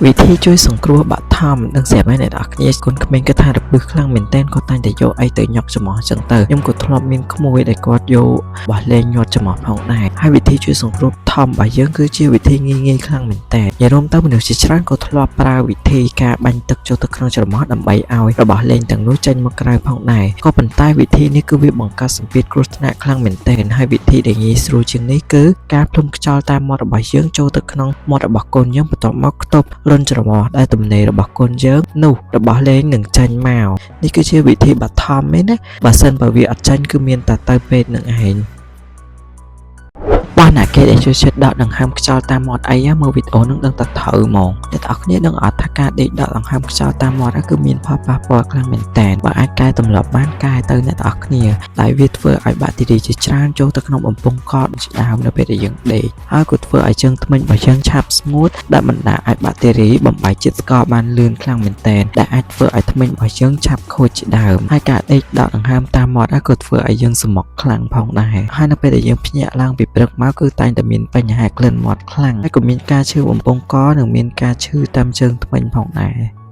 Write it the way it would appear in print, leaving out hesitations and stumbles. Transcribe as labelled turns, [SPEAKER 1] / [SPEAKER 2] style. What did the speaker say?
[SPEAKER 1] វិធីជួយសង្គ្រោះបឋមនឹងស្រាប់ហើយអ្នកនរគ្នាកូនក្មេងគាត់ថារពឹសខ្លាំងមែនតើគាត់តែងតែយកអីទៅញាប់ច្រមុះចឹងទៅខ្ញុំក៏ធ្លាប់មានក្មួយដែលគាត់យកបោះលេងញាត់ច្រមុះផងដែរហើយវិធីជួយសង្គ្រោះធំរបស់យើងគឺជាវិធីងាយងាយខ្លាំងមែនតើនិយាយរួមទៅមនុស្សជាច្រើនក៏ធ្លាប់ប្រើវិធីការបាញ់ទឹកចូលទៅក្នុងច្រមុះដើម្បីឲ្យរបស់លេងទាំងនោះចេញមកក្រៅផងដែរក៏ប៉ុន្តែវិធីនេះគឺវាបង្កើតសម្ពាធគ្រោះថ្នាក់ខ្លាំងមែនទែនហើយវិធីដែលងាយស្រួលជាងនេះគឺការផ្លុំខ្យល់តាមមាត់របស់យើងចូលទៅក្នុងមាត់របស់កូនយើងបន្ទាប់មកខ្ទប់រន្ធច្រមុះដែលទំនេររបស់កូនយើងនោះរបស់លេងនឹងចេញមកនេះគឺជាវិធីបឋមឯណាបើសិនបើវាអត់ចេញគឺមានតែទៅពេទ្យនឹងឯង បើអ្នកគេដែលចូលចិត្តដកដង្ហើមខ្យល់តាមមាត់អីមើលវីដេអូហ្នឹងដឹងតែត្រូវហ្មងអ្នកទាំងអស់គ្នាដឹងអត់ថាការដេកដកដង្ហើមខ្យល់តាមមាត់គឺមានផលប៉ះពាល់ខ្លាំងមែនតើបើអាចកែទម្លាប់បានកែទៅអ្នកទាំងអស់គ្នាដែលវាធ្វើឲ្យបាក់តេរីជាច្រើនចូលទៅក្នុងបំពង់កជាដើមនៅពេលដែលយើងដេកហើយក៏ធ្វើឲ្យជើងធ្មេញរបស់យើងឆាប់ស្ងួតដែលបណ្ដាលឲ្យបាក់តេរីបំបែកជាតិស្ករបានលឿនខ្លាំងមែនទែនដែលអាចធ្វើឲ្យធ្មេញរបស់យើងឆាប់ខូចជាដើមហើយការដេកដកដង្ហើមតាមមាត់ក៏ធ្វើឲ្យយើងសមុកខ្លាំងផងដែរហើយនៅពេលដែលយើងភ្ញាក់ឡើងពីព្រឹកមកគឺតែងតែមានបញ្ហាក្លិនមាត់ខ្លាំងហើយក៏មានការឈឺបំពង់កនិងមានការឈឺតាមជើងធ្មេញផងដែរ។